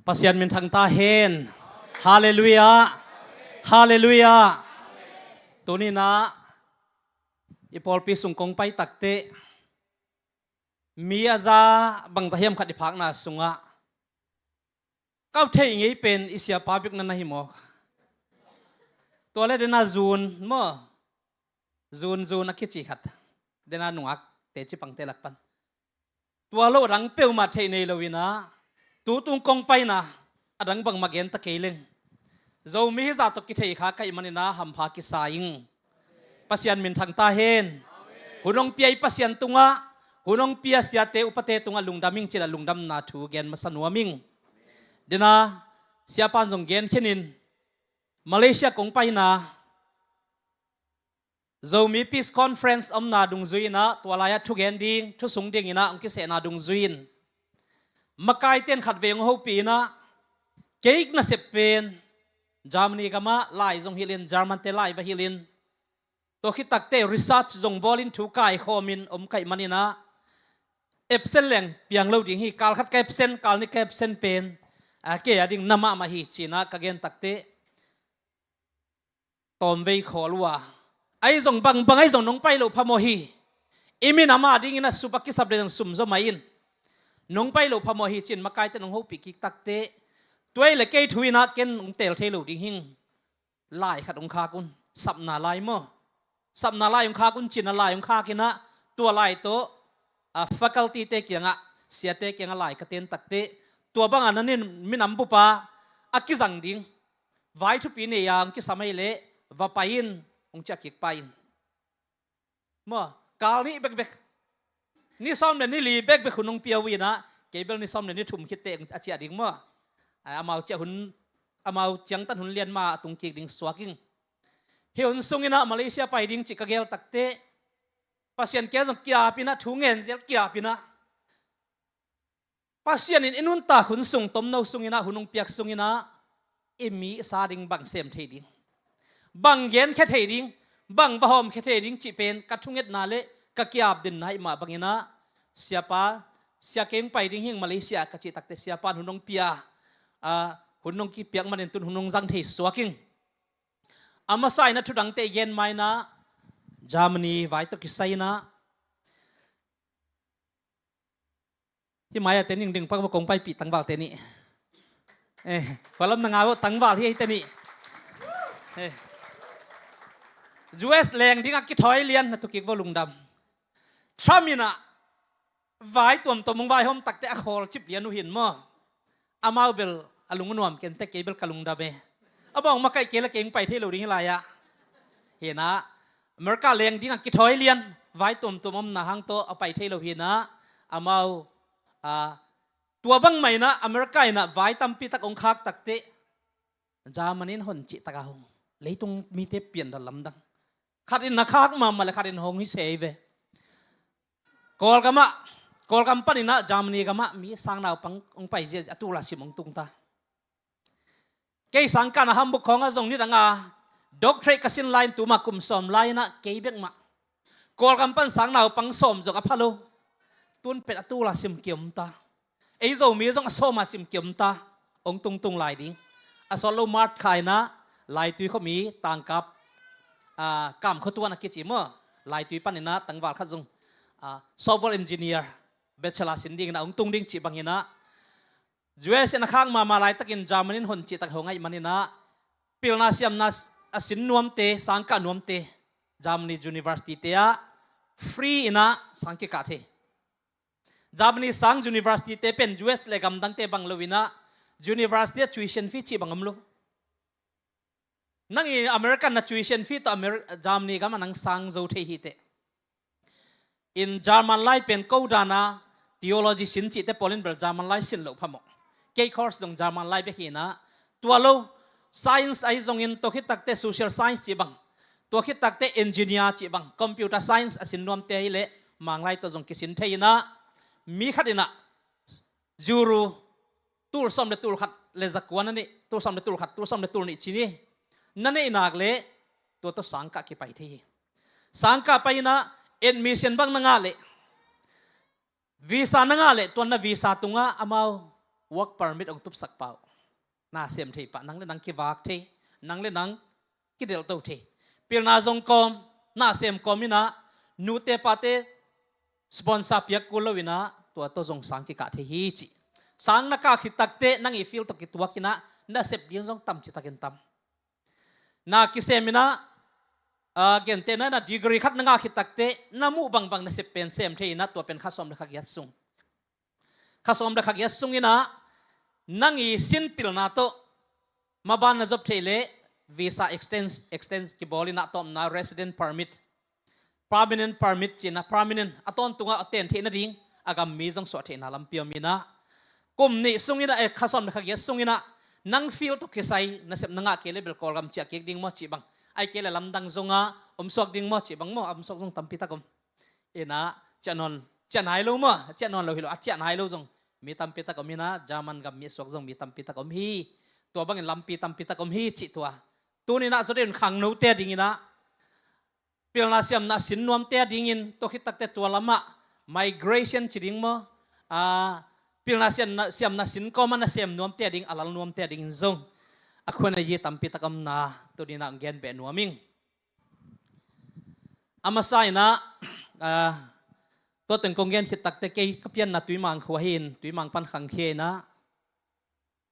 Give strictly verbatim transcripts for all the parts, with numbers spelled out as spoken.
Pasian minthang ta hen. Halleluiah. Halleluiah. Tuninah i pawlpi sung kong pai takteh mi a za bangza hiam khat i phakna sungah ka theih ngei pen i siapa bikna na hi maw? Tua le dena zun maw? Zun zun a kici khat dena nungak teci pangte lak pan tua lo a dang peuhmah theih nei loinah tutung kong paina a dang bangmah genta kei leng Zomi hizah tawh kitheih kha ka hih maninah hampha kisa ing. Pasian minthang ta hen. Hun hong pia i Pasian tungah, hun hong pia siate upate tungah lungdam ing cinah lungdamna thu gen masa nuam ing. Dena siapan zong gen khinin Malaysia kong paina Zomi Peace Conference omna dungzui inah tua lai-ah thugen ding, thusung dinginah hong kisehna dungzui in makaite'n khatvei hong hopih inah kei nasep pen Germany gamah lai zong hilhin, Germante lai va hilhin, tua khit takteh research zong bawlin thu kaikhawmin om ka hih maninah absent leng piang lo ding hi. Kal khat ka absent, kal nih ka absent pen a kei a ding na mahmah hi cinah ka gen takteh tawmvei khawl uh a, ahi zong bangbang ahi zong nong pai loh phamawh hi. I minam a dinginah sup a kisap le zong sum zaw mah in nong pai loh phamawh hi cin makaite nong hopih kik takteh tua hi le kei thu inah ken hong teel thei lo ding hing. Lai khat hong khak un, sapna lai maw? Sapna lai hong khak un cinah lai hong khak inah tua lai tawh a faculty-te kiangah, siate kiangah lai ka ten takteh tua bangah na nin minam bupa a kizang ding vai thupi nei a hong kisam ahih leh va pai in, hong ciah kik pai in. Maw, kal nih bekbek, ni sawm le ni li bekbek hun hong pia uh inah kei bel ni sawm le ni thum khitteh a ciah ding maw? Ai, amau ciah hun, amau ciangtan hun lian ma a tung kik ding suak ing. Hih hun sunginah Malaysia pai ding cih ka gel takteh Pasian kiang zong kiap inah thu ngen zel kiap inah Pasian in i nuntak hun sung tomno sunginah hun hong piak sunginah i mi i sa ding bang sem thei ding, bang genkhia thei ding, bang va hawmkhia thei ding cih pen ka thungetna le ka kiap dinna ih mah banginah siapa, sia kei hong pai ding hing Malaysia ka cih takteh siapan hun hong pia, a, hun hong kipiak manin tun hun hong zang thei suak ing. A masa inah thudangte i gen mainah Germany vai tawh kisai inah hih mai-ah te ning ding pak va kong paipih tangvalte nih. Eh, hualam na ngau tangval hi te nih. Eh. U S leng ding a kithawi lian na tukik va lungdam. Trump inah vai tuamtuam hong vaihawm takteh a khawl cip lian uh hin maw? Amau bel a lung a nuam kenteh kei bel ka lungdam e. A bawng makaih kei le kei hong pai thei lo ding hi lai-ah. Hinah America leng ding a kithawi lian vai tuamtuam omna hang tawh a pai thei lo hinah amau, a, tua bangmah inah America inah vai tampi tak hong khak takteh Germany in hon cih taka hong leitung mite pian dan lamdang. Khat in na khak mahmah le khat in hong hi sei ve. Kawlgamah, Kawlgam paninah Germany gamah mi sangnaupang hong paizia a tul a sim hong tungta. Kei sangkahna Hamburg khawngah zong nidanga doctorate ka sin lai-in tuma kum sawm lai-inah kei bekmah Kawlgam pan sangnaupang sawm zong a pha lo. Tun pet a tul a sim kiomta. Ei Zomi zong a sawm a sim kiomta. Hong tungtung lai ding. A sawt lo March kha inah Laitui khuami tangkap, a, Kam Khua Tuan a kici maw? Laitui paninah tangval khat zong, a, software engineer bachelor sin dinginah hong tung ding cih banginah U S in a khak mahmah laitakin Germany in hon cihtak hong aih maninah pilna siamna a sin nuamte, sangkah nuamte Germany university-te ah free inah sang kikah thei. Germany sang university-te pen U S le gamdangte bang loinah university ah tuition fee cih bang om lo. Nang i American na tuition fee tawh Amer-, Germany gamah nang sang zo thei hiteh. In German lai pen ko dana theology sin cihte pawlin bel German lai sin loh phamawh. Kei course zong German lai bek hinah tua lo science ahi zongin tua khit takteh social science cih bang, tua khit takteh engineer cih bang, computer science a sin nuamte ahileh Manglai tawh zong kisin thei inah mi khat inah Euro tul sawm le tul khat le zakua na neih, tul sawm le tul khat, tul sawm le tul nih ci ni. Na neih nak leh tua tawh sangkah kipai thei hi. Sangkah pai inah admission bang na ngah leh, visa na ngah leh, tuan na visa tungah amau work permit hong tupsak pah uh. Na sem thei pah, nang le nang kivak thei, nang le nang kidelhto thei. Pilna zong kawm, na sem kawm inah, nute pate sponsor piak kul lo inah, tua tawh zong sang kikah thei hi ci. Sang na kah khit takteh nang i field tawh kituak inah, na sep ding zong tam ci takin tam. Na kisem inah, ah, gentehna inah degree khat na ngah khit takteh na muh bangbang na sep pen sem thei inah, tua pen kha sawm le kha giat sung. Kha sawm le kha giat sung inah nang i sin pilna tawh maban na zop thei leh visa extend, extend kibawl inah, tawpna resident permit, permanent permit ci inah, permanent a tawntungah a ten theih nading a gam mi zong suah theihna lampi om inah, kum nih sung inah, eh, kha sawm le kha giat sung inah nang field tawh kisai nasep na ngah kei leh bel Kawlgam ciah kik ding maw cih bang, ahih kei leh lamdang zongah om suak ding maw cih bang maw, a om suak zong tampi tak om. Inah ciah nawn, ciah nai lo maw, ciah nawn lo hi lo, a ciah nai lo zong mi tampi tak om inah, German gam mi suak zong mi tampi tak om hi. Tua bangin lampi tampi tak om hi cih tua. Tuni inah zaw deuh in khangnote a ding inah, pilna siamna sin nuamte a dingin, tua khit takteh tua lamah migration ci ding maw, ah, pilna siamna, siamna sin kawmah na sem nuamte a ding, a lal nuamte a dingin zong a khuan a yi tampi tak omna tuni inah hong gen beh nuam ing. A masa inah, ah, tua teng kong gen khit takteh kei ka pianna Tuimang khua hi in, Tuimang pan khangkhia inah,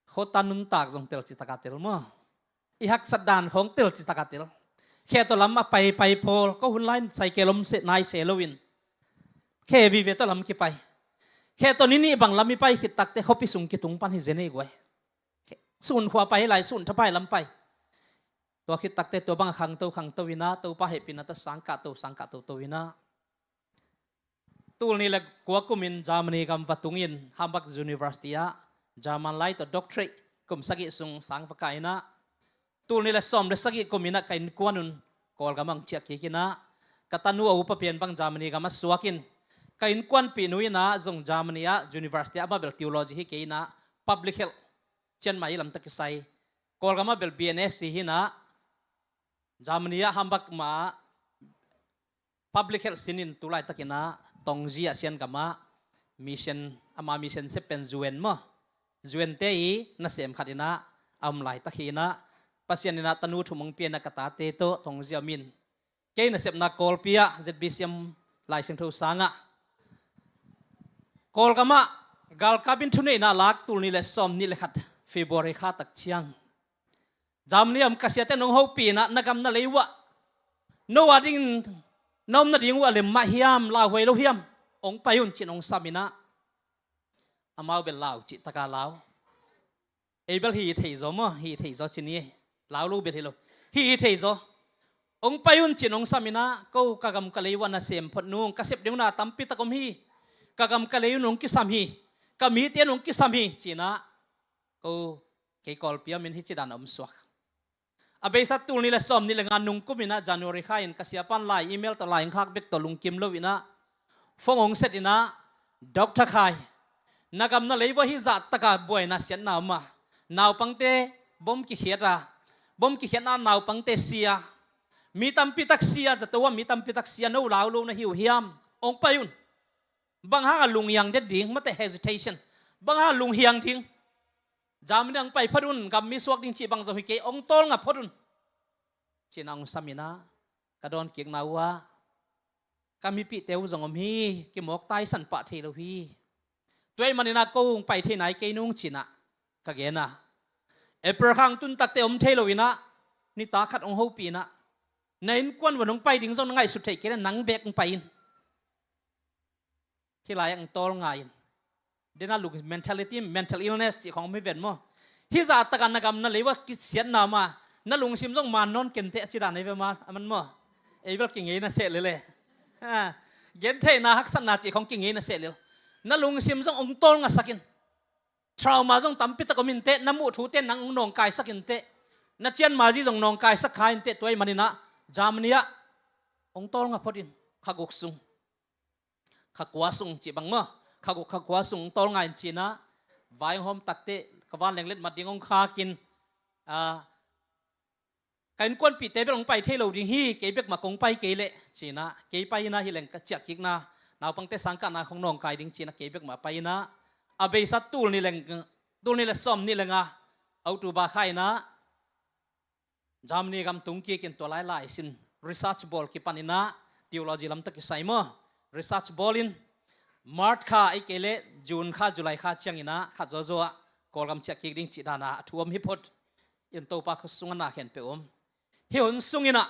khuata nuntak zong tel ci taka tel maw, i haksat dan khawng tel ci taka tel. Khe tawh lam a pai pai pawl, ko hun lai cycle om se nai se loin khe vive tawh lam kipai. Khe tawh ni nih bang lam i pai khit takteh khuapi sung kitung pan hi zen ei guai. Sun khua pai lai, sun thapai lam pai. Tua khit takteh tua bang a khangto khangto inah, Topa hehpihna tawh sang kahto sang kahto to inah, tul nih le kua kumin Germany gam va tungin Hamburg University ah German lai tawh doctorate kum sagih sung sang va kah inah, tul nih le sawm le sagih kum inah ka innkuan un Kawlgam ah hong ciah kik inah, ka tanu a upa pen bang Germany gam a suak in, ka innkuanpihnu inah zong Germany ah university ah, amah bel theology hi kei inah, public health, Chiang Mai lam tawh kisai, Kawlgam ah bel B N S hi inah, Germany ah Hamburg mah public health sin in tu laitak inah Tongji ah Sian gam ah mission, ama mission sep pen Zuen maw, Zuente i nasem khat inah a om laitak hi inah, Pasian inah tanu thum hong pia inah ka tate tawh Tongji ah om in, kei nasepna Kawlpi ah Z B C M Lai Siangtho sang ah Kawlgam ah galkap in thuneihna lak tul nih le sawm nih le khat February kha tak ciang Germany a om ka siate nong hopih inah, na gam na lei uah no a dingin na om nading uah lem mah hiam, lauhuai lo hiam, hong pai un ci-in hong sam inah, amau bel lau cih taka lau. Ei bel hi thei zaw maw, hi thei zaw ci ni. Lau lo bel hi lo, hi thei zaw. Hong pai un ci-in hong sam inah, ko ka gam ka lei uah na sem phot nung, ka sep ding uh na tampi tak om hi. Ka gam ka lei un hong kisam hi. Ka mite un hong kisam hi ci inah, ko kei Kawlpi a om in hici dan a om suak. A beisa tul nih le sawm nih le nga nung kum inah January kha in ka siapa'n lai, email tawh lai hong khak bek tawh lungkim lo inah, phone hong set inah, Doctor Khai, na gam na lei uah hih zah taka buaina siatna om a, naupangte bom kikhiat a, bom kikhiatna naupangte si a, mi tampi tak si a, zato ah mi tampi tak si a, no lau lo na hi uh hiam? Hong pai un. Bang hang a lunghiang det ding, mate, hesitation. Bang hang a lunghiang ding. Germany hong pai phot un, gam mi suak ding cih bang zong hi kei, hong tawlnga phot un ci inah hong sam inah, ka dawnkikna uh ah, ka mipihte uh zong om hi, kimawk taisan pah thei lo hi. Tua ahih man inah ko hong pai thei nai kei nung ci inah ka gen a. April kha hong tun takteh om thei lo inah, nitak khat hong hopih inah, na innkuan uah nong pai ding zong na ngaihsut theih kei leh nang bek hong pai in. Hih lai ah hong tawlnga in. Dena lung mentality, mental illness cih khawng om hi ven maw. Hih zah takah na gam na lei uah kisiatna om a, na lungsim zong man nawn kei inteh a ci dan ahi ve maw, a man maw. Ei bel kingei na seh lel e. Ha, gentheihna haksatna cih khawng kingei na seh lel. Na lungsim zong hong tawlngasak in. Trauma zong tampi tak om inteh, na muh thute nang hong nawngkaisak inteh. Na cianmazi zong nawngkaisak kha inteh, tua ahih man inah Germany ah hong tawlnga phot in, kha guk sung. Kha kua sung cih bang maw, kha guk kha kua sung hong tawlnga in ci inah, vai hong hawm takteh ka vanleng letmat ding hong khak in, ah, ka innkuanpihte bel hong pai thei lo ding hi, kei bek mah kong pai kei leh ci inah, kei pai inah hi leng ka ciah kikna, naupangte sang kahna khawng nawngkai ding ci inah kei bek mah pai inah, a beisa tul nih leng Tul nih le sawm nih le nga October kha in ah Germany gam tung kikin tua lai laisim research bawl kipan in ah, theology lam tawh kisai maw, research bawl in March kha ahih kei leh June kha, July kha ciangin ah khat zawzaw ah Kawlgam ciah kik ding cih dan a thu om hi phot. In Topa khut sungah na khenpeuh om. Hih hun sungin ah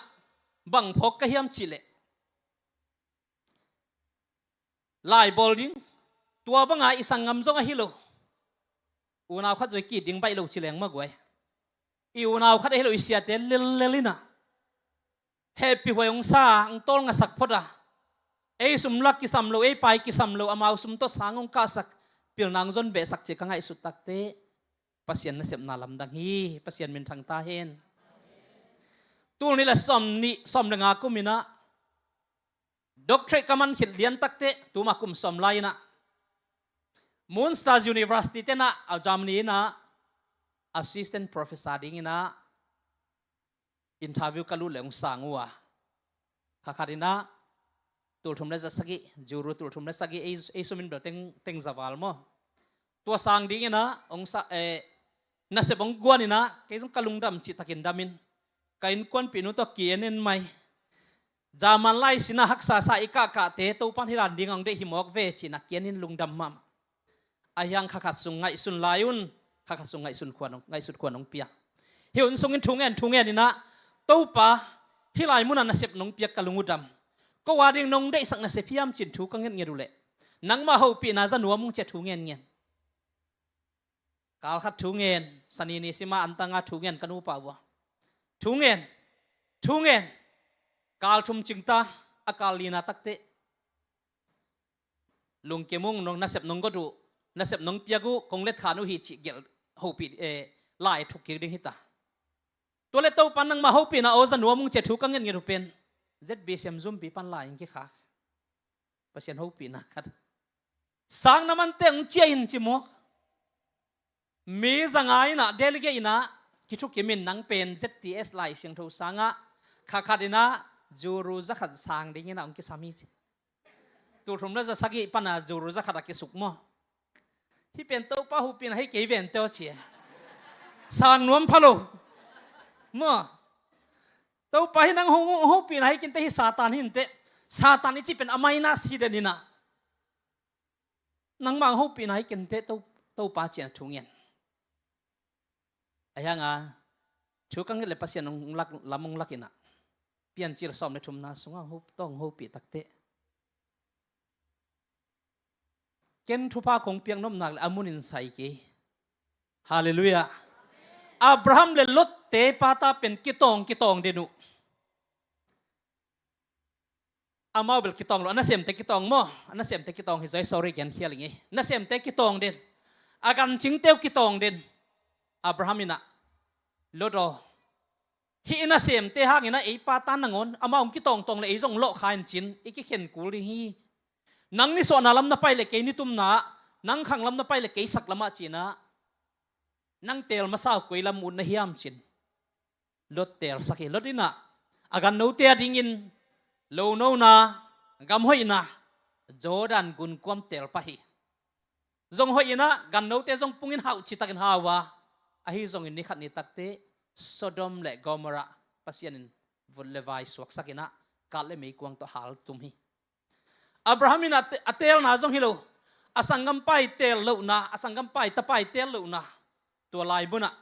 bang phawk ka hiam cih leh, lai bawl ding, tua banga i sanggam zong ahi lo, unau khat zong i ki-it ding baih lo ci leng maw guai. I unau khat ahi lo, i siate lellel in ah hehpih huai hong sa, hong tawlngasak phot a, ei sum lak kisam lo, ei pai kisam lo, amau sum tawh sang hong kahsak, pilna hong zon behsak cih ka ngaihsut takteh Pasian nasepna lamdang hi. Pasian minthang ta hen. Tul nih le sawm nih, sawm le nga kum in ah doctorate ka man khit lian takteh, tuma kum sawm lai in ah Münster University te in ah, a Germany in ah assistant professor dingin ah interview ka lut leh hong sang uh a, kha khat in ah tul thum le za sagih, Juru tul thum le sagih, ei, ei sum in bel teng, teng za val maw. Tua sang dingin ah hong sa, eh, nasep hong guan in ah, kei zong ka lungdam cih takin dam in, ka innkuanpih nu tawh ki-en in mai, German lai sin ah haksa sa i kahkahte Topan hih dan ding hong deih hi mawk ve ci-in ah ki-en in, lungdam mahmah. Ahi hang kha khat sung ngaihsun lai un, kha khat sung ngaihsun khuan hong, ngaihsut khuan hong pia. Hih hun sungin thu ngen, thu ngen in ah, Topa, hih lai munah nasep nong piak ka lung uh dam. Ko a ding nong deihsak nasep hiam ci-in thu ka ngetnget uh leh, nangmah hopihna za nuam ung ci-a thu ngen ngen. Kal khat thu ngen, Sani ni sima antanga thu ngen ka nupa uh a. Thu ngen, thu ngen. Kal thum cing ta, a kal lina takteh, lungkim ung, nong, nasep nong got uh, nasep nong piak uh, kong let khan uh hi cih gelh, hopih, eh, lai thuk kik ding hi ta. Tua leh Topa nangmah hopihna aw za nuam ung ci-a thu ka ngetnget uh pen Z B C M Zumpi pan lai in kikhak. Pasian hopihna khat. Sang na mante hong ciah in ci mawk. Mi za nga in ah delegate in ah kithukim in, nang pen Z T S Lai Siangtho sangah kha khat in ah Juru za khat sang dingin ah hong kisam hi ci. Tul thum le za sagih pan a Juru za khat a kisuk maw. Hih pen Topa hopihna hi kei vente aw ci e. Sang nuam pha lo maw. Topa hih nang ho-, hopihna hi kei inteh, hih Satan hi inteh. Satan i cih pen a minus hi den in ah, nangmah hong hopihna hi kei inteh, To-, Topa ci-in ah thu ngen. Ahi hang a thu ka nget leh Pasian hong lak, lam hong lak in ah, Piancil sawm le thumna sungah hong hop-, tawh hong hopih takteh, ken thupha kong piak nop nak leh a munin sai kei. Halleluiah. Abraham le Lot-te pata pen kitawng, kitawng den uh. Amau bel kitawng lo, a nasemte kitawng maw? A nasemte kitawng hi zaw, sorry, genkhial ing ei. Nasemte kitawng den. A gancingte uh kitawng den. Abraham in ah, Lot aw, hih i nasemte hangin ah ei pata nangawn amau hong kitawngtawng leh ei zong lawh kha in cin, i kikhen kul ding hi. Nang nisuahna lam na pai leh kei nitumna ah, nang khang lam na pai leh kei sak lamah ci-in ah, nang teel masa uh koi lam ut na hiam cin, Lot teelsak hi. Lot in ah a gannote a dingin lonona, gamhoihna, Jordan gunkuam teel pah hi. Zong hoih in ah gannote zong pungin hauh citakin hau a, ahi zongin ni khat ni takteh Sodom le Gomorrah Pasian in vut le vai suaksak in ah, kat le meikuang tawh haltum hi. Abraham in a te-, a teelna zong hi lo, a sanggampa i teel lohna, a sanggampa i tapa i teel lohna, tua lai munah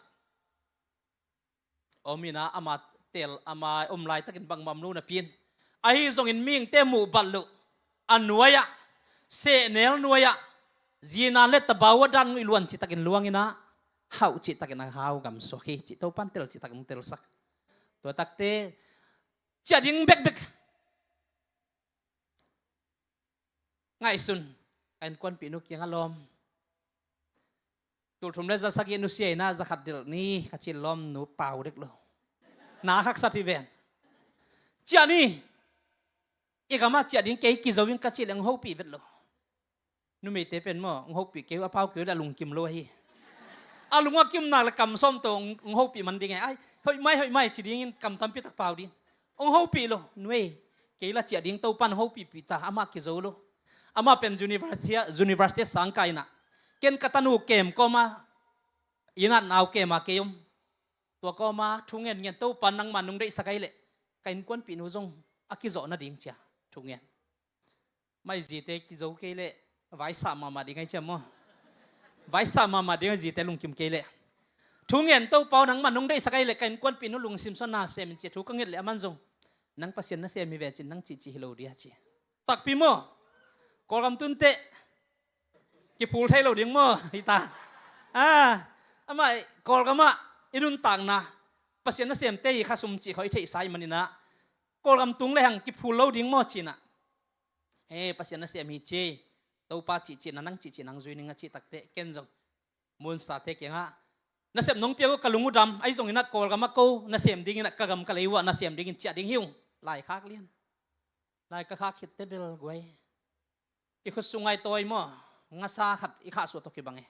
om in ah, ama teel, ama om laitakin bangmah om lo napi in, ahi zongin mihingte muh bat loh, a nuai-ah, sehnel nuai-ah, zinan le tabau a dan ngui luan citakin luang in ah, hauh citakin a hau gamsuak hi cih, Topan tel citakin hong telsak. Tua takteh ciah ding bekbek. Ngaihsun, ka innkuanpih nu kiangah lawm. Tul thum le za sagih nusia in ah za khat delh ni ka cih leh lawm, nu pau dek lo. Na khaksa hi ven. Ciah ni. I gamah ciah ding, kei kizo ing ka cih leh hong hopih vet lo. Numeite pen maw, hong hopih kei uh, a pau kei uh leh a lungkim lo ahi. A lung a kim nak leh kam sawm tawh hong, hong hopih man ding e. Ai, hoih mai, hoih mai ci dingin kam tampi tak pau ding. Hong hopih lo, nu ei, kei lah ciah ding, Topan hong hopihpih ta, amah kizo lo. Amah pen university ah, university sang kai in ah, ken ka tanu kem kawm a, Inn ah nau kema kei om. Tua kawma thu ngen ngen, Topa nangma nong deihsak ahi leh ka innkuanpihnu zong a kizawh nading ci a thu ngen. Mai zite kizo kei leh vaisah mahmah ding ahi ciam maw? Vaisah mahmah ding ahi zite lungkim kei leh. Thu ngen, Topa aw, nangma nong deihsak ahi leh ka innkuanpihnu lungsim sung na sem in ci a thu ka nget leh aman zong, nang Pasian nasem hi ve cin nang cihcih hi lo dia ci. Takpi maw? Kawlgam tunteh kiphul thei lo ding maw? Hi ta. A, amah Kawlgamah i nuntakna Pasian nasemte hi kha sum cih khawh i theihsa ahih maninah Kawlgam tung lehang kiphul lo ding maw cinah, e, Pasian nasem hi ci, Topa cihcihna nang cihcih nang zui ning a cih takteh ken zong munsate kiangah nasem nong piak uh ka lung uh dam, ahi zonginah Kawlgamah ko nasem dinginah ka gam ka lei uhah nasem dingin ciah ding hi ung. Lai khak lian. Lai ka khak khitte bel guai. I khut sung ai tawi maw? Ngasa khat i khahsuah tawh kibang e.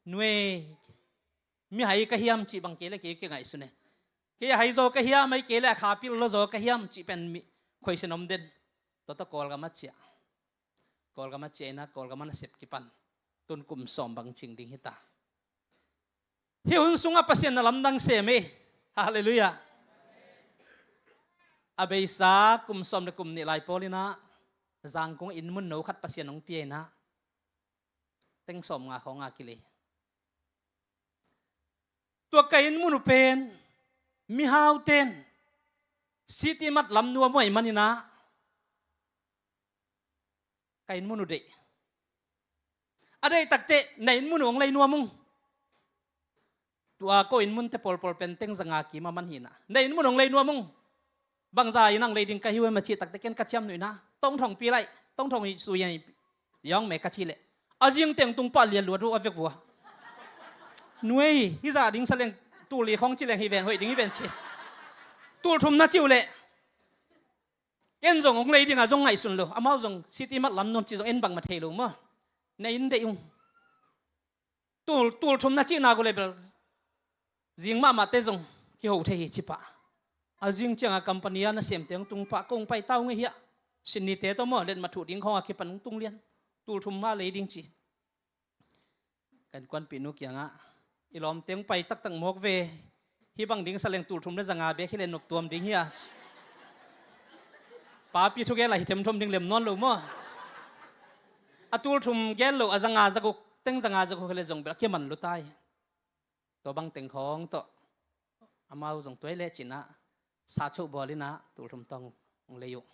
Nuei, mihai ka hiam cih bang kei le kei kingaihsun e. Kei a hai zaw ka hiam, ai kei le a khapil lo zaw ka hiam cih pen mi khoisin om den. Tua tawh Kawlgam a ciah. Kawlgam a ciah inah Kawlgam a nasep kipan tun kum sawm bang cing ding hi ta. Hih hun sungah Pasian na lamdang sem hi. Halleluiah. A beisa kum sawm le kum nih lai pawl inah Zangkong inn mun no khat Pasian hong pia inah teng sawm nga khawng a kilei. Tua ka inn mun uh pen mihauten city mat lam nuam uh ahih maninah ka inn mun uh deih. A deih takteh na inn mun uh hong lei nuam ung. Tua ko inn munte pawlpawl pen teng zanga kim a man hinah na inn mun uh hong lei nuam ung. Bangza inn ah hong lei ding ka hi uh em a cih takteh ken ka ciam nuihna tongthong pi lai, tongthong hi sui hi yawng me ka cih leh a zing teng tung pah lian luat uh a vek vua. Nuei, hi zah ding sa leng tul li khawng ci leng hi ven hoih ding hi ven ci. Tul thum na ci uh leh ken zong hong lei dingah zong ngaihsun lo. Amau zong city mat lam nuam ci zong en bangmah thei lo maw? Na inn deih ung. Tul, tul thum na cihna uh le bel zing mahmahte zong kiho thei hi ci pah. A zing ciangah company a nasemte hong tung pah, kong pai ta ung e hiah. Sinnite tawh maw, letmat thuh ding khawngah kipan hong tung lian. Tul thum mah lei ding ci. Ka innkuanpihnu kiangah, i lawmte hong pai taktak mawk ve. Hih bang ding sa leng tul thum le zanga bek hi le nop tuam ding hi a. Papi thugel ah hi themthom ding lem nawn lo maw? A tul thum gel lo, a zanga zaguk, teng zanga zaguk hi le zong bel a kiman lutai. Tua bang teng khawng tawh amau zong tuai le cinah sa choh bawl inah tul thum tawh hong lei uh.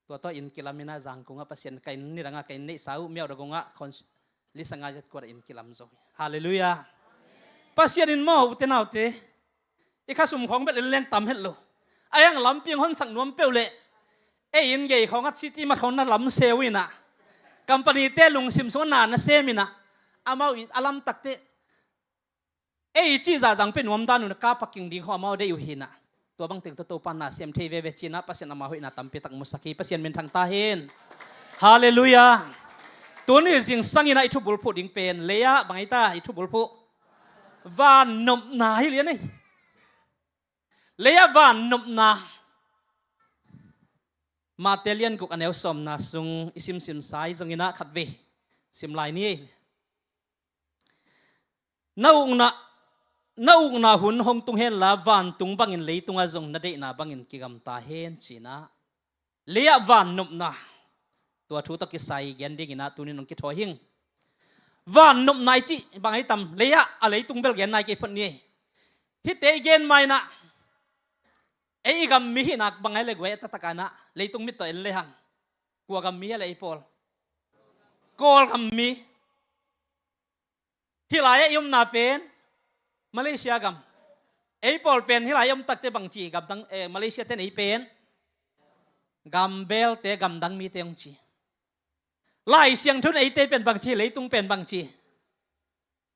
Tua tawh inn kilam inah Zangkung ah Pasian ka inn nidangah ka inn neihsa uh Myauk Dagon ah khon li sanga zat kuat ah inn kilam zo hi. Halleluiah. Pasian in maw, ute naute, i khasum khawng bel en leng tam het lo. A hiang lampi hong honsak nuam peuh leh ei inn gei khawng ah city mat khawng na lam se uh inah, company-te lungsim sungah na na sem inah, amau a lam takteh ei i cih zahzah hong pia nuam dan un a ka paking ding khawng amau deih uh hinah. Tua bang teng tawh Topa na sem thei veve cinah Pasian ama hoihna tampi tak musak hi. Pasian minthang ta hen. Halleluiah. Tuni zingsang inah i thubulphuh ding pen lei-ah bang hi ta i thubulphuh? Vannopna hi lian ei. Lei-ah vannopna. Mate lian guk a neu sawmna sung i simsim sa hi zonginah khatvei sim lai ni ei. Na ukna, na ukna hun hong tung henla vantung bangin leitungah zong na deihna bangin kigamta hen cinah. Lei-ah vannopna. Tua thu tawh kisai gen dinginah tunin hong kithawi hing. Vannopna i cih bang ahi tam, lei-ah a leitung bel gen nai kei phot ni ei. Hihte i gen mainah ei i gam mi hihna bang ahi le guai a taktak a inah leitung mit tawh en lehang kua gam mi hia le ei pawl? Kawlgam mi. Hih lai-ah i omna pen Malaysia gam. Ei pawl pen hih lai-ah i om takte bangci, gamdang, eh, Malaysia ten ei pen gambelte, gamdang mite hong ci. Lai Siangtho in eite pen bangci, leitung pen bangci?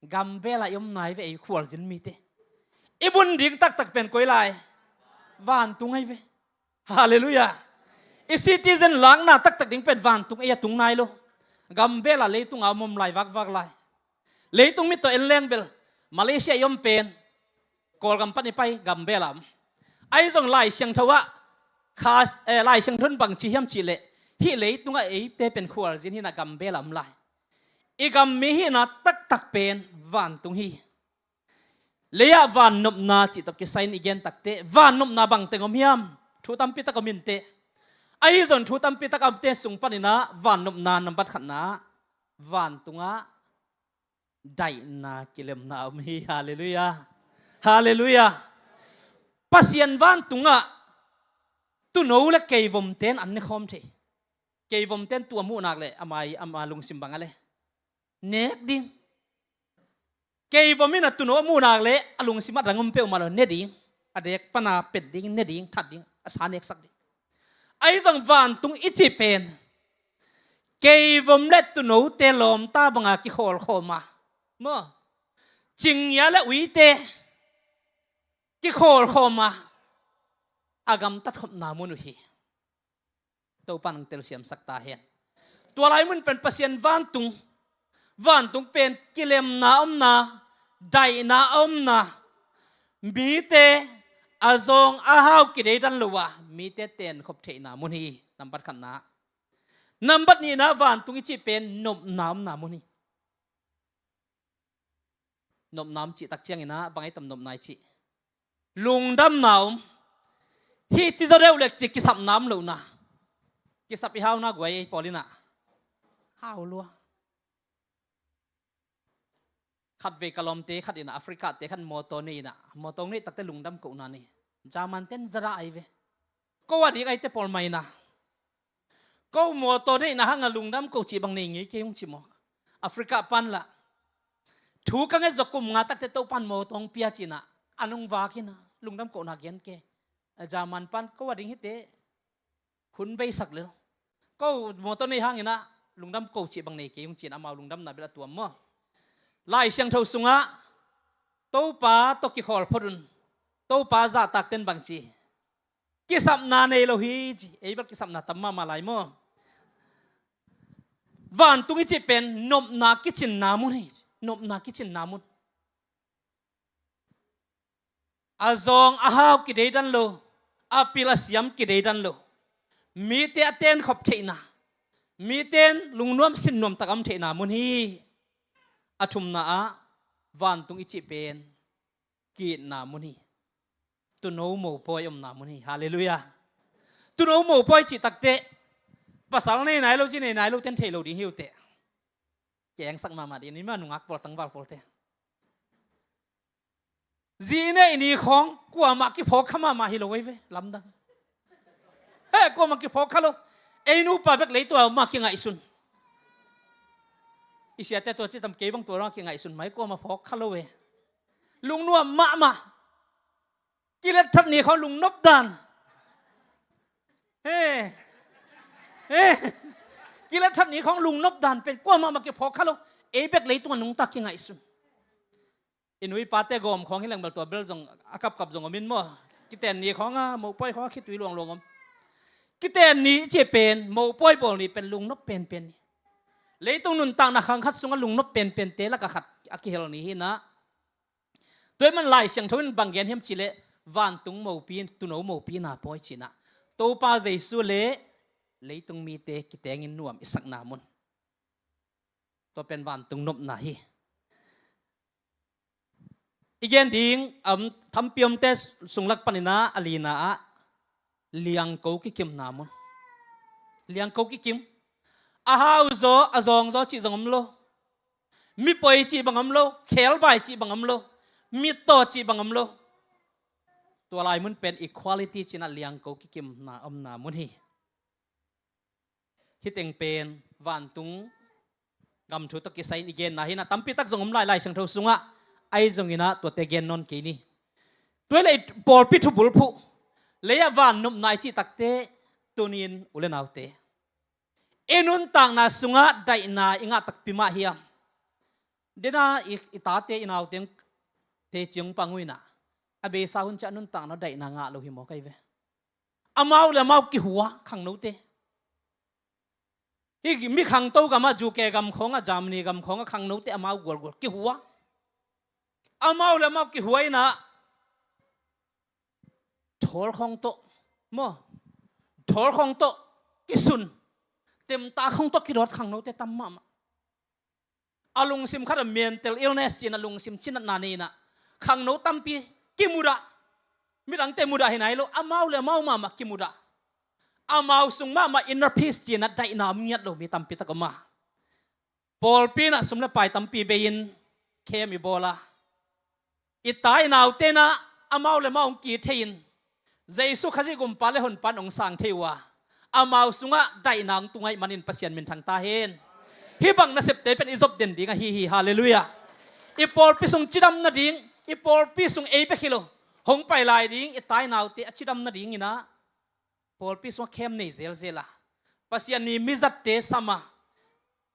Gambel ah i om nai ve, ei khualzin mite. I bun ding taktak pen koi lai? Vantung ahi ve. Halleluiah. I citizen lakna taktak ding pen vantung ei a tung nai lo. Gambel ah leitung a om om lai vakvak lai. Leitung mit tawh en leng bel Malaysia i om pen Kawlgam pan i pai gambel ah om. Ahi zong Lai Siangtho ah kha, eh, Lai Siangtho in bangci hiam cih leh hih leitungah eite pen khualzin hinah gambel ah om lai. I gam mi hihna taktak pen vantung hi. Lei-ah vannopna cih tawh kisai-in i gen takteh vannopna bangteng om hiam? Thu tampi tak om inteh. Ahi zong thu tampi tak a omte sung paninah vannopna nambat khatna ah vantungah daihna kilemna om hi. Halleluiah. Halleluiah. Pasian vantungah tuuno le keivomte in an nekhawm thei. Keivomte in tua muhnak le ama, ama lungsim bangah le nek ding. Keivom in a tuuno a muhnak le a lungsim a dang om peuhmah lo, ne ding. A dek pana pet ding, ne ding, that ding, a sa neksak ding. Ahi zong vantung i cih pen keivom le tuunote lawmta banga kikhawlkhawm a, maw, cingngia le uite kikhawlkhawm a, a gamtat khopna mun uh hi. Topa nang telsiamsak ta hen. Tua lai mun pen Pasian vantung, vantung pen kilemna omna, daihna omna, mite a zawng a hau kideidan lo a mite tenkhop theihna mun hi. Nambat khatna. Nambat nihna, vantung i cih pen nopna omna mun hi. Nopna om cih tak cianginah bang ai tam nopna i cih? Lungdamna om. Hih ci zaw deuh lek ci kisapna om lohna. Kisap i hauna guai ei pawl inah hau lua. Khatvei ka lawmte khat inah Africa-te khat mawtaw nei inah, mawtaw nei takte lungdam kohna nei. German ten zara ai ve. Ko a dik aite pawl mah inah, ko mawtaw neihna hanga lungdam ko cih bang nei ngei kei hong ci mawk. Africa pan lah thu ka nget zaw kum nga takte Topan mawtaw hong pia cinah a nung vak inah lungdam kohna gen kei. German pan ko a ding hite hun beisak lel. Ko mawtaw nei hanginah lungdam ko cih bang nei kei hong cinah amau lungdamna bel a tuam maw? Lai Siangtho sungah Topa tawh kikhawl phot un. Topa zahtakten bang ci? Kisapna nei lo hi ci. Ei bel kisapna tam mahmah lai maw? Vantung i cih pen nopna kicinna mun hi. Nopna kicinna mun. A zawng a hau kideidan lo, a pil a siam kideidan lo, mite a tenkhop theihna, mite in lungnuam sinnuam tak a om theihna mun hi. A thumna ah vantung i cih pen ki-itna mun hi. Tuuno mopawi omna mun hi. Halleluiah. Tuuno mopawi cih takteh pasal nei nai lo, zi nei nai lo ten thei lo ding hi uh teh. Kengsak mahmah dih ni mah nungak pawl tangval pawlte. Zi neih ni khawng kuamah kiphawk kha mahmah hi lo ei ve, lamdang. He, kuamah kiphawk kha lo. Ei nupa bek lei tua mah kingaihsun. I siate tua ci tam, kei bang tua mah kingaihsun mai, kuamah phawk kha lo ve. Lungnuam mahmah. Kilet that ni khawng lungnop dan. He. He. Kilet that ni khawng lungnop dan pen kuamah mah kiphawk kha lo. Ei bek lei tua nungta kingaihsun. I nu i pate gawm khawng hi leng bel tua bel zong a kapkap zong om in maw? Kiten ni khawng a, mopawi khawng a khitui luangluang om. Kiten ni i cih pen, mopawi bawl ni pen lungnop penpen ni. Leitung nuntakna khang khat sungah lungnop penpente lakah khat a kihel ni hi inah. Tua ahih man Lai Siangtho in bang gen hiam cih leh vantung mopi, tuuno mopi na pawi cinah Topa Jesu le leitung mite kitengin nuam i sakna mun. Tua pen vantung nopna hi. I gen ding, um, tampi omte sung lak paninah a lina ah liangko kikimna mun. Liangko kikim. A hau zaw, a zawng zaw cih zong om lo. Mipoi cih bang om lo. Khebai cih bang om lo. Mittaw cih bang om lo. Tua lai mun pen equality cinah liangko kikimna omna mun hi. Hih teng pen vantung gam thu tawh kisai-in i genna hi inah, tampi tak zong om lai Lai Siangtho sungah, ahi zonginah tuate gen nawn kei ni. Tua hi leh i pawlpi thu bulphuh, lei-ah vannopna i cih takteh, tuni-in u le naute, i nuntakna sungah daihna i ngah takpi mah hiam? Dena i, i tate i naute hong teci hong pang uh inah, a beisa hun ciah nuntakna daihna ngah lo hi maw kai ve? Amau le amau kihua khangnote. Hih mi khangto gamah, U K gam khawngah, Germany gam khawngah khangnote amau gualgual kihua. Amau le amau kihua inah thawl khawng tawh, maw, thawl khawng tawh kisun, temta khawng tawh kidawt khangnote tam mahmah. A lungsim khat ah mental illness ci-in a lungsim cinatna nei-in ah khangno tampi kimudah. Midangte mudah hi nai lo, amau le amau mahmah kimudah. Amau sung mahmah inner peace ci-in ah daihna om ngiat lo mi tampi tak om a. Pawlpi in ah sum le pai tampi bei-in camp i bawl a, i tai naute in ah amau le amau hong kithei-in Jesu Khazih gumpa le honpa in hong sang thei uh a, amau sungah daihna hong tung ahih manin Pasian minthang ta hen. Hih bang nasepte pen i zop den ding ahi hi. Halleluiah. I pawlpi sung cidam nading, i pawlpi sung ei bek hi lo, hong pai lai ding i tai naute a cidam nadingin ah pawlpi sungah camp nei zelzel a, Pasian mi mizatte sam a,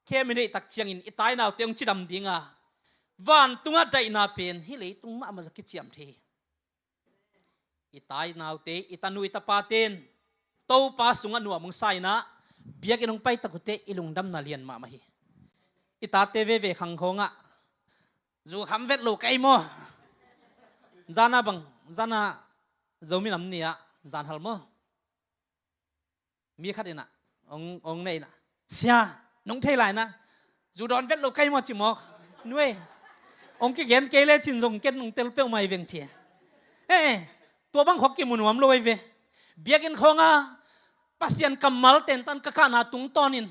camp i neih tak ciangin i tai naute hong cidam ding a, vantungah daihna pen hih leitung mahmah zong kiciam thei hi. I tai naute, i tanu i tapate in Topa sungah nuam hong sa-in ah biakinn hong pai tak uh teh i lungdamna lian mahmah hi. I tate veve khang khawngah zu kham vet lo kei maw? Zan ah bang, zan ah Zomi Nam Ni ah zan hal maw? Mi khat in ah hong, hong na in ah, "Sia, nong thei lai na, zu dawn vet lo kei maw?" ci mawk. Nuai, hong kigen kei lecin zong ken nong tel peuhmah hi veng ci. Eh, tua bang khawng kimu nuam lo ahi ve. Biakinn khawngah Pasian kammal tentan ka kahna tungtawnin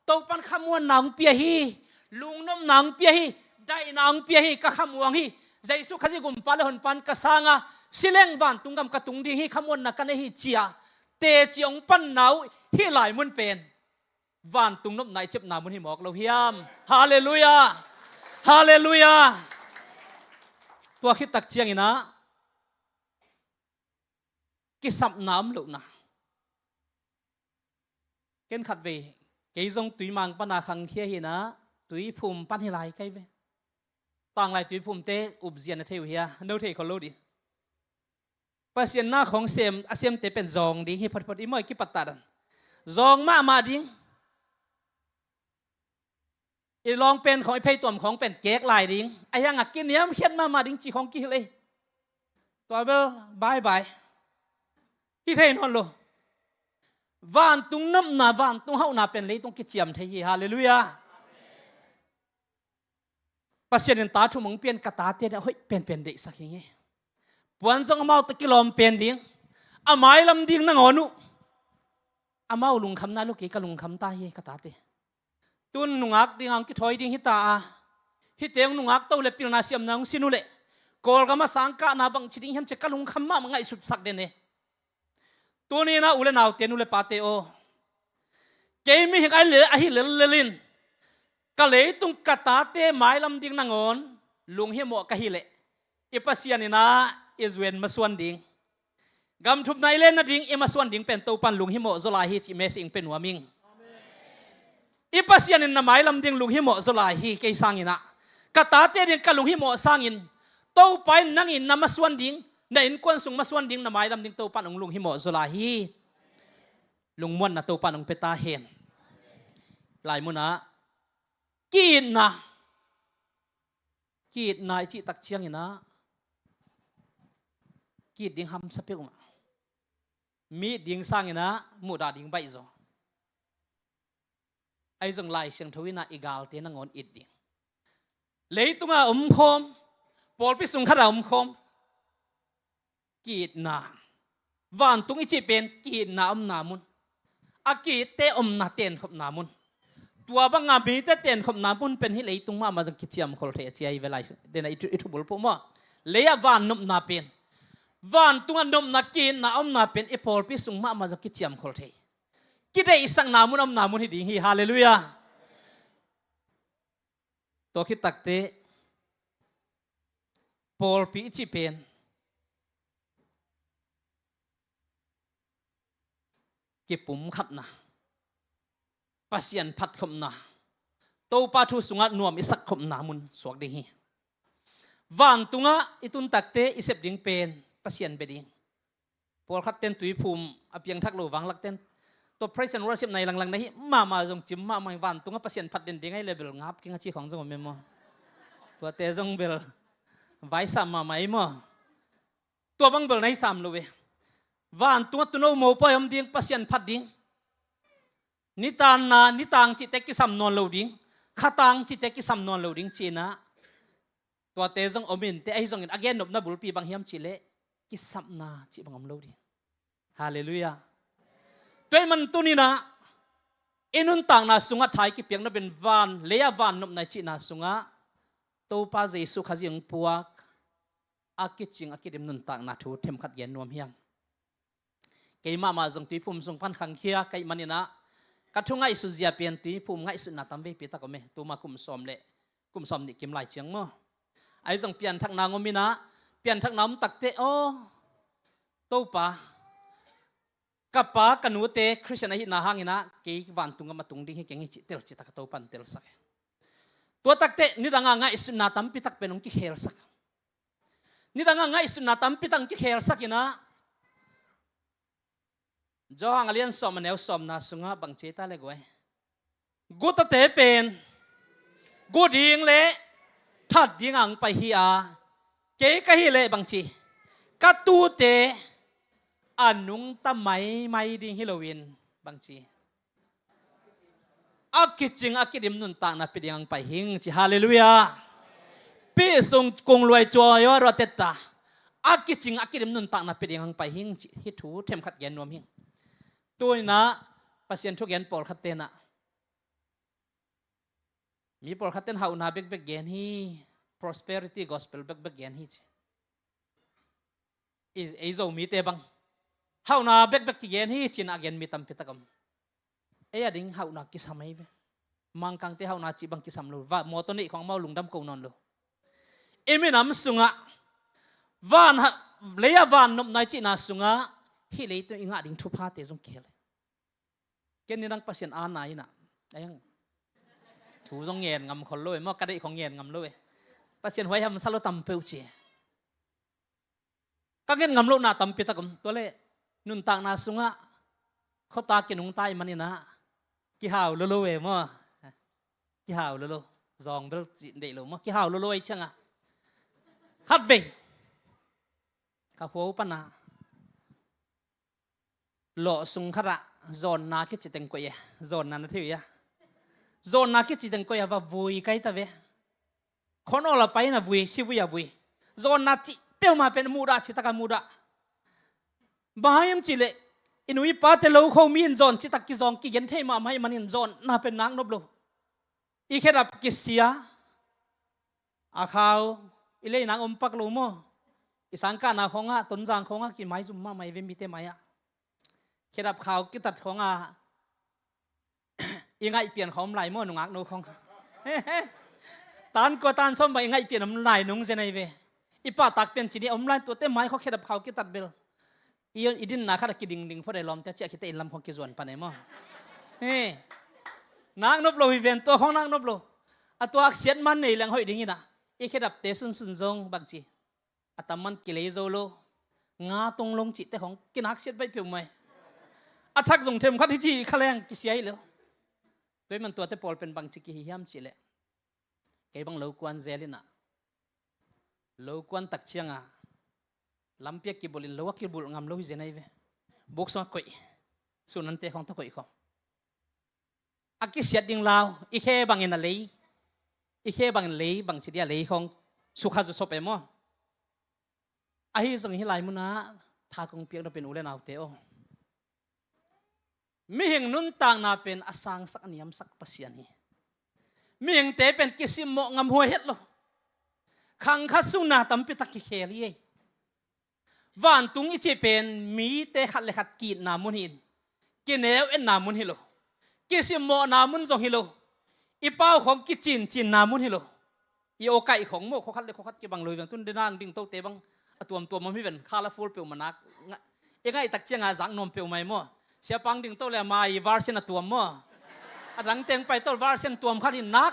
Topa'n khamuanna hong pia hi, lungnopna hong pia hi, daihna hong pia hi, ka khamuang hi. Jesu Khazih gumpa le honpa'n ka sang a, si leng vantung gam ka tung ding hi, khamuanna ka nei hi ci-a teci hong panna uh hih lai mun pen vantung nopna i ciapna mun hi mawk lo hiam? Halleluiah. Halleluiah. Tua khit tak ciangin ah kisapna om lohna. Ken khatvei kei zong Tuimang pan a khangkhia hi-in ah Tuiphum pan hi lai kei ve. Tanglai Tuiphumte upzia na thei uh hia? No thei khol lo dih. Pasian na khawng sem, a semte pen zawng ding hi photphot, i mawi kipat ta dan. Zawng mahmah ding. I lawng pen khawng, i pheituam khawng pen kek lai ding. A hiangah kiniamkhiat mahmah ding ci khawng kihilh ei. Tua bel bye bye. Hi thei nawn lo. Vantung nopna, vantung hauhna pen leitung kiciam thei hi. Halleluiah. Pasian in ta thum hong pia-in ka tate in a hoih penpen deihsak hi ngei. Puan zong amau tawh kilawm pen ding. A mailam ding nangawn uh. Amau lungkham nai lo, kei ka lungkham ta hi ka tate. Tun nungak ding a hong kithawi ding hi ta a, hihte hong nungak to le pilna siamna hong sin uh leh Kawlgam a sang kahna bangci ding hiam ci-a ka lungkham mahmah, ngaihsutsak den e. Tuni-in ah u le naute, nu le pate aw, kei mihing ahi lel, ahi lellel in ka leitung ka tate mailam ding nangawn lunghimawh ka hih leh i Pasian in ah i zuen masuan ding, gamthupna i len nading i masuan ding pen Topa'n lunghimawh zaw lai hi cih message hong pia nuam ing. I Pasian in na mailam ding lunghimawh zaw lai hi. Kei sangin ah ka tate ding ka lunghimawh sangin Topa in nang in na masuan ding, na innkuan sung masuan ding, na mailam ding Topa'n hong lunghimawh zaw lai hi. Lungmuanna Topa'n hong pia ta hen. Lai munah ki-itna, ki-itna i cih tak ciangin ah ki-it ding hamsa peuhmah. Mi it ding sangin ah muhdah ding baihzaw. Ahi zong Lai Siangtho in ah i galte nangawn it ding. Leitungah a omkhawm, pawlpi sung khatah a omkhawm ki-itna. Vantung i cih pen ki-itna omna mun. A ki-itte omna tenkhopna mun. Tua banga mite tenkhopna mun pen hih leitung mahmah zong kiciamkhol thei a ci ahi ve lai. Dena i thu, i thubulphuh maw? Lei-ah van nopna pen, vantungah nopna ki-itna omna pen i pawlpi sung mahmah zong kiciamkhol thei. Kideihsakna mun omna mun hi ding hi. Halleluiah. Tua khit takteh pawlpi i cih pen kipumkhatna, Pasian phatkhopna, Topa thu sungah nuam i sakkhopna mun suak ding hi. Vantungah i tun takteh i sep ding pen Pasian bia ding. Pawlkhat ten Tuiphum a piangthak lo vanglak ten tua praise and worship na hi langlang na hi mahmah zong cim mahmah, vantungah Pasian phat den ding ahi leh bel ngap keng a ci khawng zong om e maw? Tuate zong bel vaisam mahmah ei maw? Tua bang bel na hi sam lo e. Vantungah tuuno mopawi om ding, Pasian phat ding. Nitanna, nitang cihte kisam nawn lo ding. khatang cihte kisam nawn lo ding ci-in ah, tuate zong om inteh, ahi zongin a gennopna bulpi bang hiam cih leh kisapna cih bang om lo ding. Halleluiah. Tua ahih man tuni-in ah i nuntakna sungah tha i kipiak nop in van, lei-a vannopna i cihna sungah Topa Jesuh Khazih hong puak a kicing a kidim nuntakna thu themkhat gen nuam hi ing. Keimah mah zong Tuiphum sung pan khangkhia ka hih manin ah, ka thu ngaihsut zia pen Tuiphum ngaihsutna tam veipi tak om e. Tuma kum sawm le kum sawm nih kim lai ciang maw. Ahi zong pianthakna hong om in ah, pianthakna om takteh, aw Topa, ka pa ka nute Khristian ahihna hangin ah kei vantung gam a tung ding hi keng hi cih tel citak a Topa'n telsak e. Tua takteh nidang a ngaihsutna tampi tak pen hong kikhelsak. Nidang a ngaihsutna tampi tak hong kikhelsak in ah, Johan a lian sawm a neu sawmna sungah bang ci ta le guai? Gutate pen gu ding le that ding a hong pai hi a, kei ka hih leh bang ci, ka tute a nungta maimai ding hi loin bang ci, a kicing a kidim nuntakna pia ding a hong pai hi ing ci. Halleluiah. Pi sung kung luai cua yo rua tetta, a kicing a kidim nuntakna pia ding a hong pai hi ing ci. Hih thu themkhat gen nuam hi ing. Tuni-in ah Pasian thugen pawlkhat ten ah, mi pawlkhat ten hauhna bekbek gen hi, prosperity gospel bekbek gen hi ci. I, ei Zomite bang hauhna bekbek kigen hi ci-in a gen mi tampi tak om. Ei a ding hauhna kisam ahi ve. Mangkangte hauhna cih bang kisam lo. Va, mawtaw neih khong amau lungdam ko nawn lo. I minam sungah van ha, lei-a vannopna i cihna sungah hih leitung i ngah ding thuphate zong kihel e. Ken nidang Pasian a na in ah, a hiang, thu zong ngen ngam khol lo e maw, ka deih khong ngen ngam lo e. Pasian huai hamsa lo tam peuh ci. Ka ngen ngam lohna tampi tak om. Tua leh nuntakna sungah khuata kinungta i hih manin ah kihau lolo e maw. Kihau lolo. Zawng bel cih deih lo maw. Kihau lolo ahih ciangah, khatvei ka khua uh pan ah lawh sung khatah zawnna kici teng koih e. Zawnna na thei uh hia? Zawnna kici teng koih a va vui kai ta ve. Khon awl a pai in a vui, sivui a vui. Zawnna cih peuhmah pen muhdah, citak a muhdah. Bang hang hiam cih leh i nu i pate lo kho mi in zawn citak kizawng kigen thei mahmah ahih manin zawnna pen nak nop lo. I khedap kisia, a khau i lei nak om pak lo maw. I sangkahna khawngah, Tonzang khawngah kimaizum mahmah i ve mite mai-ah. Khedap khau kitat khawngah i ngaihpian khawng om lai maw, nungak no khawng. Tan kua tan sawm bang i ngaihpian om lai nung zen ahi ve. I pahtak pian cih ni om lai, tuate mai khawng khedap khau kitat bel. I, i dinna khat a kidingding phot e, lawmte ciah khit teh inn lam khawng kizuan pan e maw. He. Nak nop lo hi ven, tua khawng nak nop lo. A tuaksiat man nei leng hoih ding in ah. I khedapte sunsun zong bangci, a tam man kilei zo lo, nga tung long cihte khawng kinaksiat baih peuhmah e. A thak zong themkhat hi ci kha leng kisia hi lo. Tua ahih man tuate pawl pen bangci kihi hiam cih leh, kei bang lo kuan zel in ah, lo kuan tak ciangah lampi a kibulh in lo a kibulh ngam lo hi zen ahi ve. Buk sungah koih, sun ante khawng tawh koih khawng. A kisiat ding lau, i khe bangin a lei, i khe bangin lei, bangci dia lei khawng sukha zaw sop e maw. Ahi zong hih lai munah tha kong piak nop in, u le naute aw, mihing nuntakna pen a sangsak a niamsak Pasian hi. Mihingte pen kisimmawh ngam huai het lo. Khang khat sung na tampi tak kikhel hi ei. Vantung i cih pen mite khat le khat ki-itna mun hi-in, kineu etna mun hi lo. Kisimmawhna mun zong hi lo. I pau khawng kicincinna mun hi lo. I aw kaih khawng maw, khua khat le khua khat kibang lo hi veng. Tun dena ang dingtote bang a tuamtuam om hi ven. Khala ful peuhmah nak, nga-, i ngaih tak ciangah zak nuam peuhmah hi maw. Siapa ang dingto le ama i version a tuam maw. A dang teng pai tol version tuam khat hi nak.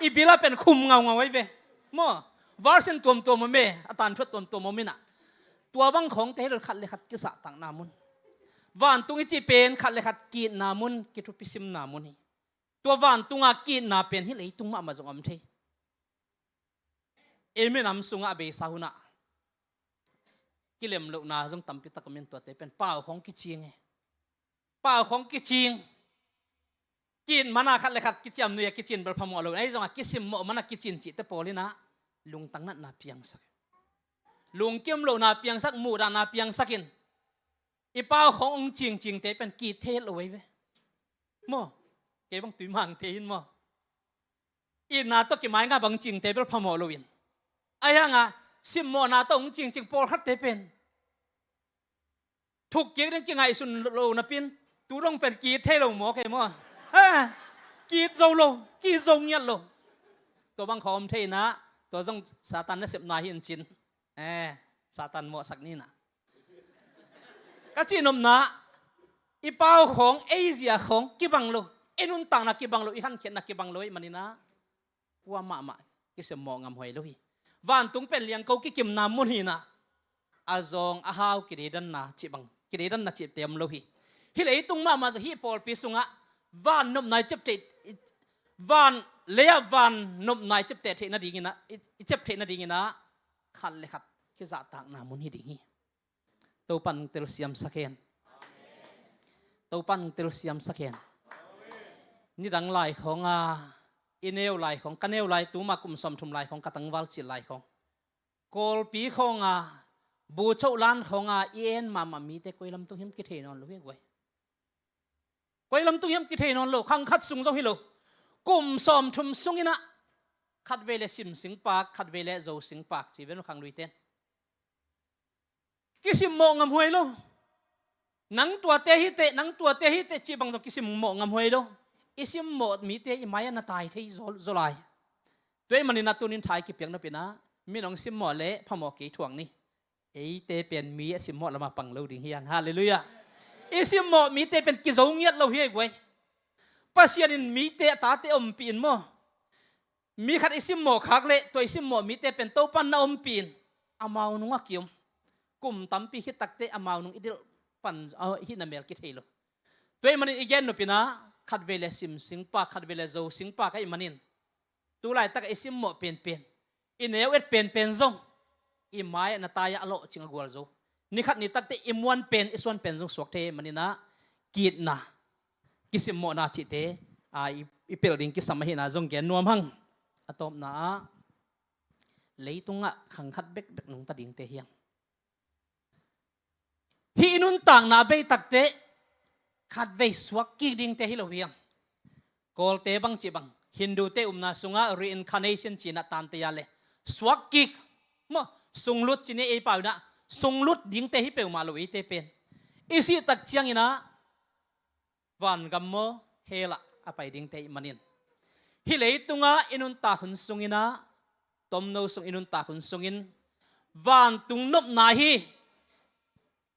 I bil a pen khum ngaungau ahi ve maw. Version tuamtuam om e, a tanthuat tuamtuam om in ah. Tua bang khawngte hi lo, khat le khat kisahtakna mun. Vantung i cih pen khat le khat ki-itna mun, kithupisimna mun hi. Tua vantungah ki-itna pen hih leitung mahmah zong om thei. I minam sungah a beisa hunah kilem lohna zong tampi tak om in, tuate pen pau khawng kicing e. Pau khawng kicing. Ki-it mana khat le khat kiciam nui a kicin bel phamawh lo in, ahi zongah kisimmawh mana kicin cihte pawl in ah lungtang natna piangsak, lungkim lohna piangsak, muhdahna piangsak in, i pau khawng hong cingcingte pen ki-it thei lo ei ve. Maw? Kei bang tui mang thei in maw? Itna tawh kimainga bang cingte bel phamawh lo in, ahi hangah simmawhna tawh hong cingcing pawlkhatte pen thukkik ding kingaihsun lo napi-in, tu dong pen ki-it thei lo maw kei maw? Eh, ki-it zo lo, ki-it zo ngiat lo. Tua bang khawng om thei in ah, tua zong Satan nasepna hi in cin. Eh, Satan mawhsak ni in ah. Ka cihnopna, i pau khawng, ei zia khawng kibang lo, i nuntakna kibang lo, i hankhiatna kibang lo ahih manin ah, kua mahmah kisimmawh ngamhuai lo hi. Vantung pen liangko kikimna mun hi in ah, a zawng a hau kideidanna cih bang, kideidanna cihte om lo hi. Hih leitung mahmah zong hih pawlpi sungah van nopna i ciapteh, van, lei-ah van nopna i ciapteh theih nadingin ah, i, i ciap theih nadingin ah, khat le khat kizahtakna mun hi ding hi. Topa'n hong telsiamsak hen. Topa'n hong telsiamsak hen. Nidang lai khawng a, i neu lai khawng, ka neu lai, tuma kum sawmthum lai khawng ka tangval cil lai khawng, Kawlpi khawng a, bu choh lan khawng a i en mahmah mite koi lamtung hiam kithei nawn lo hi guai. Koi lamtung hiam kithei nawn lo, khang khat sung zong hi lo. Kum sawmthum sungin ah khatvei le Sim singpak, khatvei le Zo singpak ci ven khangluite in. Kisimmawh ngamhuai lo. Nang tuate hi teh, nang tuate hi teh cih bang zong kisimmawh ngamhuai lo. I simmawh mite i mai-ah na tai thei zaw, zaw lai. Tua ahih manin ah tuni-in tha i kipiak nop in ah, mi'n hong simmawh leh phamawh kei thuak ni. Eite pen mi a simmawh lamah pang lo ding hi hang. Halleluiah. I simmawh mite pen kizo ngiat lo hi ei guai. Pasian in mite a tate ompih in maw? Mi khat i simmawh khak leh tua i simmawh mite pen Topa'n na ompih in, amau nungah ki-om. Kum tampi khit takteh amau nung i delh pan, ah, hih na mel kithei lo. Tua ahih manin i gen nop in ah, khatvei le Sim singpak, khatvei le Zo singpak ahih manin, tu laitak i simmawh penpen, i neu et penpen zong i mai-ah na tai-ah a lawhcing a gualzo. Ni khat ni takteh i muan pen, i suan pen zong suak thei ahih manin ah, ki-itna, kisimmawhna cihte, a, i, i pelh ding kisam ahihna zong gen nuam hang. A tawpna ah, leitungah khang khat bekbek nungta dingte hi hang. Hih i nuntakna a bei takteh khatvei suak kik dingte hi lo hi hang. Kawlte bang cih bang, Hindute upna sungah reincarnation ci-in ah tante a leh suak kik, maw, sunglut ci-in ei pau in ah, sunglut dingte hi peuhmah lo eite pen. I sih tak ciangin ah vangam maw, hell ah a pai dingte ahih manin, hih leitungah i nuntak hun sungin ah, tomno sung i nuntak hun sungin, vantung nopna hi,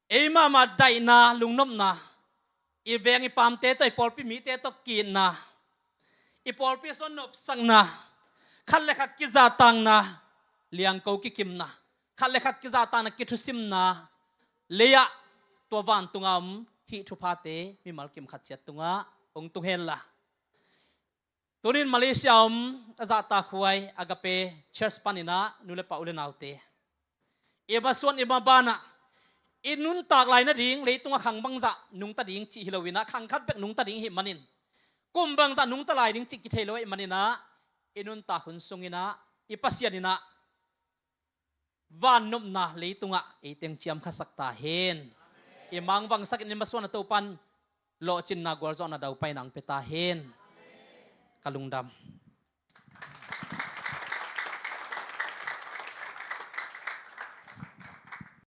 ei mahmah daihna, lungnopna, i veng i paamte tawh, i pawlpi mite tawh ki-itna, i pawlpi sung nopsakna, khat le khat kizahtakna, liangko kikimna, khat le khat kizahtakna, kithusimna, lei-ah tua vantunga om hih thuphate mimal kim khat ciat tungah hong tung henla. Tuni-in Malaysia om a zahtakhuai Agape Church panin ah, nu le pa, u le naute, i masuan i maban ah, i nuntak lai nading, leitungah khang bangzah nungta ding cih hi lo in ah, khang khat bek nungta ding ahih manin, kum bangzah nungta lai ding cih kithei lo ahih manin ah, i nuntak hun sungin ah, i Pasian in ah vannopna leitungah eite hong ciamkhasak ta hen. I mangvangsak in, i masuan a Topa'n lawhcinna, gualzawhna, daupaina hong pia ta hen. Ka lungdam.